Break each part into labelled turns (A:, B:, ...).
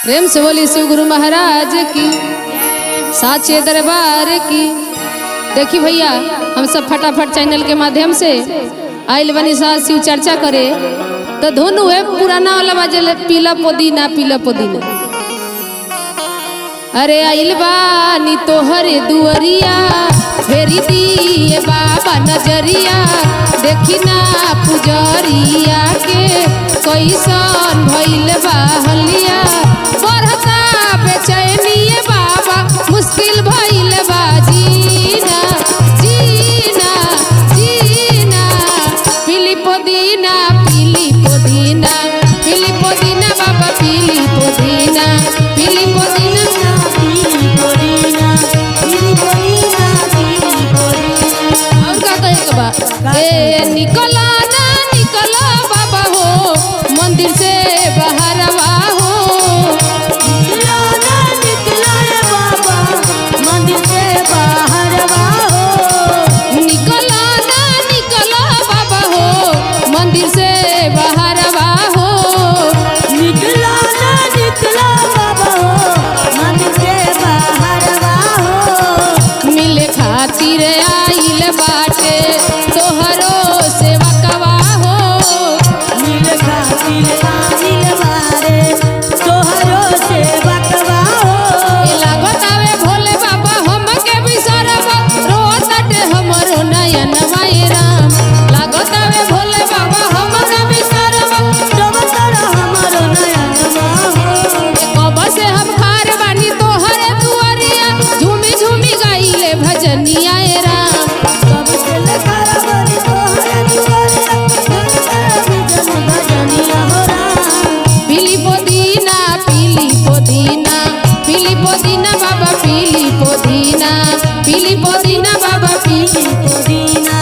A: प्रेम से बोली शिव गुरु महाराज की, साचे दरबार की। देखी भैया, हम सब फटाफट चैनल के माध्यम से आइल बनी सा शिव चर्चा करे तो धुन हुए पुराना वाला बाजे, पीला पुदीना पीला पुदीना। अरे आइल बानी तोहरे दुअरिया, फेरी दिए बाबा नजरिया, देखी ना पुजरिया के कैसन भइल बा हलिया। बढ़ता बेचैनिए बाबा, मुश्किल भइल बा जीना जीना जीना। पीली पुदीना पीली पुदीना पीली पुदीना बाबा पीली पुदीना पीली पुदीना
B: पीली पुदीना पीली पुदीना पीली पुदीना।
A: और का कहे के बा? ए निकला ना निकला बाबा हो, मंदिर से बाहरवा हो।
B: निकला ना निकला रे बाबा, मंदिर से बाहरवा हो।
A: निकला ना निकला बाबा हो, मंदिर से बाहरवा हो।
B: निकला ना निकला बाबा हो, मंदिर से बाहरवा हो।
A: मिले खातिर आइल बाटे तोहरो सेवकवा हो।
B: मिल खातिर आइल बारे तोहरो सेवकवा हो।
A: ए लागत आवे भोले बाबा हमके बिसरबा, रोताटे हमरो नयनवा ए राम। लागत आवे भोले बाबा हमके बिसरबा,
B: तब तोरा हमरो नयनवा हो।
A: ए कब से हम खार बानी तोहरे दुआरिया, झूमी झूमी गाइले भजनिया ए राम।
B: कब से लखारा बनी तोहरे दुआरिया, भजन भजनिया हो राम।
A: पीली पुदीना पीली पुदीना पीली पुदीना बाबा पीली पुदीना पीली पुदीना बाबा पीली
B: पुदीना।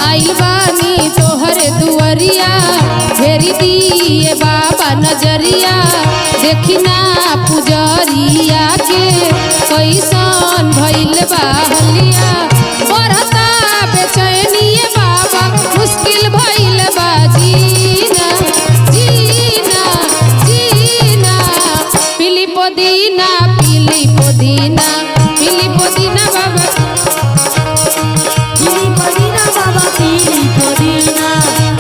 A: आइल बानी तोहरे दुअरिया, फेरी दिए बाबा नजरिया, देखी ना पुजरिया के कैसन भइल बा हलिया। बढ़ता बेचैनिए बाबा, मुश्किल भइल बा जीना जीना जीना। पीली पुदीना पीली पुदीना पीली पुदीना बाबा
B: पीली पुदीना बाबा पीली पुदीना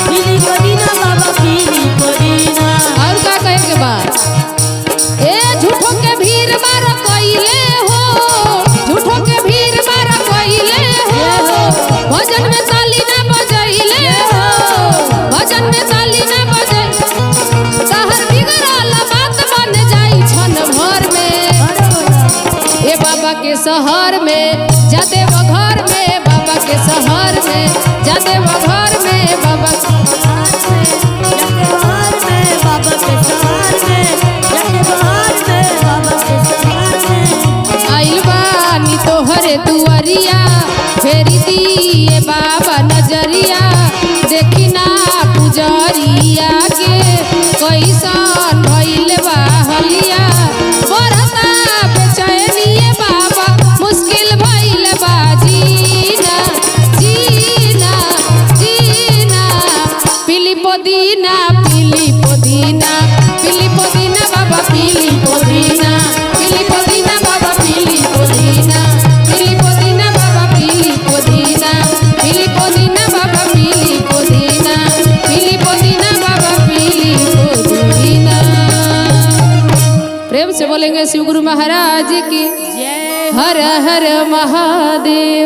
B: पीली पुदीना बाबा पीली पुदीना।
A: और का कहे के बा? ए झूठो के भीड़ मार कइले हो, झूठो के भीड़ मार कइले हो, भजन में ताली ना बजइले हो, भजन में ताली ना बजइ, तहर बिगड़ल बात बन जाई क्षण भर में। ए बाबा के शहर में जाते वो घर में, बाबा के शहर में जाते वो घर में, बाबा आइल बानी तोहरे दुअरिया, फेरी दिए बाबा नजरिया, देखी ना पुजरिया के कैसन भइल बा हलिया। बढ़ता बेचैनिए बाबा, मुश्किल भइल बा जीना जीना जीना। पीली पुदीना पीली पुदीना पीली पुदीना बाबा पीली पुदीना पीली पुदीना बाबा पीली पुदीना पीली पुदीना बाबा पीली पुदीना पीली पुदीना बाबा पीली पुदीना पीली पुदीना बाबा पीली पुदीना। प्रेम से बोलेंगे शिव गुरु महाराज की। हर हर महादेव।